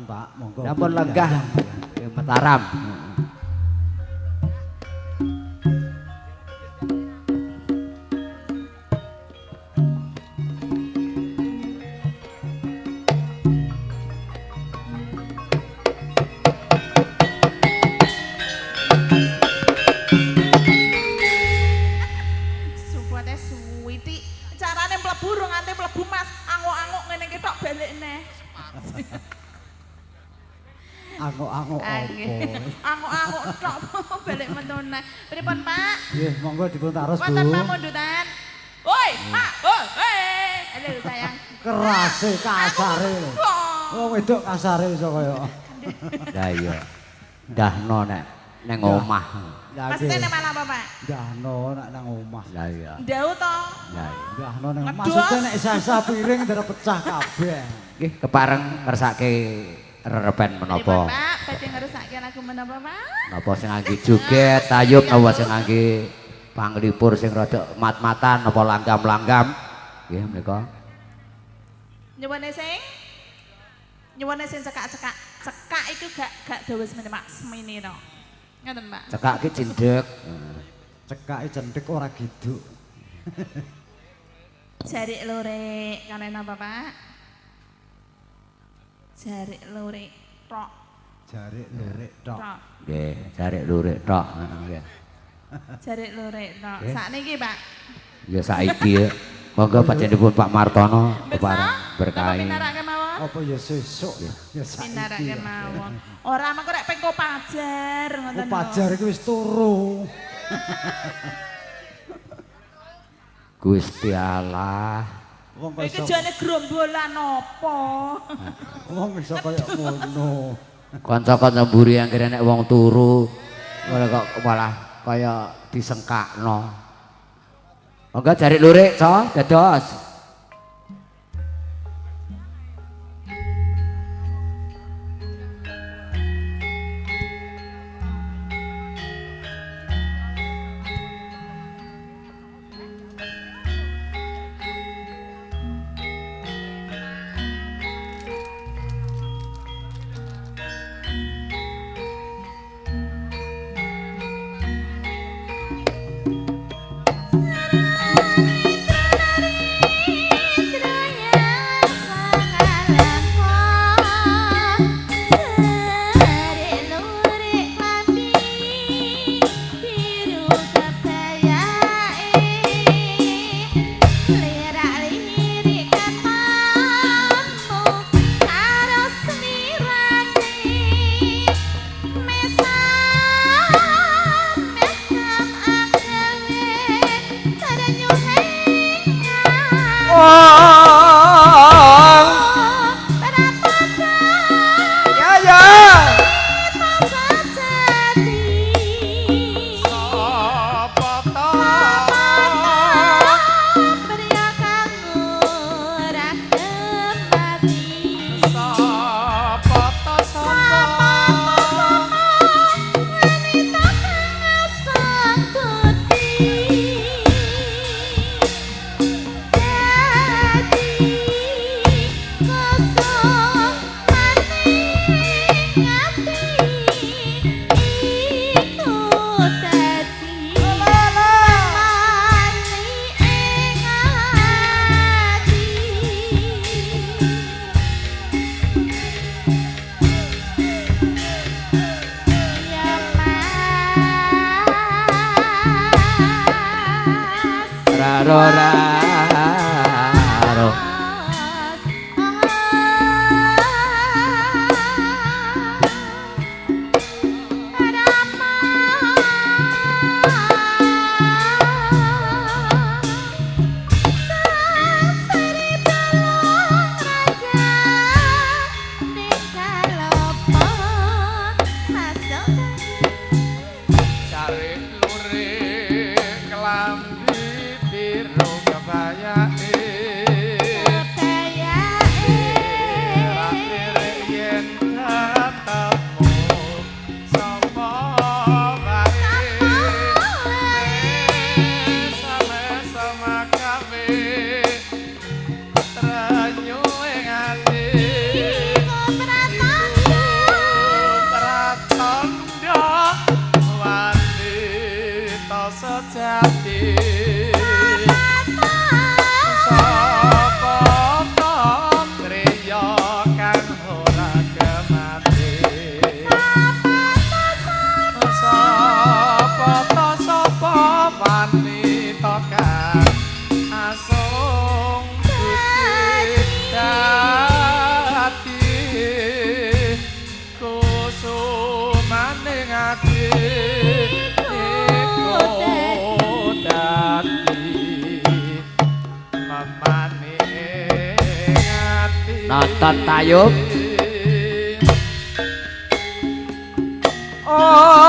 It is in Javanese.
Pak, monggo. Sampun lenggah Mataram. Supate suwiti. Carane mlebu rung nganti mlebu Mas, anguk-anguk ngene iki tok balik neh. Anguk-anguk apa? Anguk-anguk tok balik metu neh. Pripun, Pak? Nggih, monggo dipun taros, Bu. Wonten pamundutan. Woi, Pak. Oh, hei. Halo sayang. Kerase kasare lho. Wong wedok kasare iso kaya. Lah iya. Ndahno nek nang omah. Mestine malah apa, Pak? Ndahno nek nang omah. Lah iya. Ndau to. Lah iya. Ndahno nang maksude nek isah-isah piring ndara pecah kabeh. Nggih, kepareng ngersake rerepen menapa? Pak, badhe ngersake lagu menapa, Pak? Napa sing ngangge joget, tayub napa sing ngangge panglipur sing rada mat-matan napa langgam-langgam. Nggih menika. Nyuwune sing? Nyuwune sing cekak-cekak. Cekak iku gak dawa semene, Pak, semene to. Ngoten, Pak. Cekak ki cendhek. Cekake cendhek ora giduk. Jarik lurik, kalian apa, Pak? Jarik lurik tok. Jarik lurik tok. Nggih, jarik lurik tok. Nggih. Jarik lurik tok. Sakniki, Pak. Ya saiki ya. Monggo panjenenganipun Pak Martono kepareng berkahi. Apa ya sesuk ya saiki. Pinarake mawon. Ora mengko rek pengko pajar ngoten lho. Pajar iki wis turu. Gusti Allah. Wong iki jane gerombolan apa? Wong iso kaya ngono. Kanca-kanca mburi anggere nek wong turu malah kok malah kaya disengkakno. Monggo jarik lurik, so, dados. Cari lurik kelambi biru. Sapa ta kriya kang ora kemati? Sapa ta sapa wanita kang asung budi dadi kusumaning ati iku dadi memaning ati. Nonton tayub. Oh.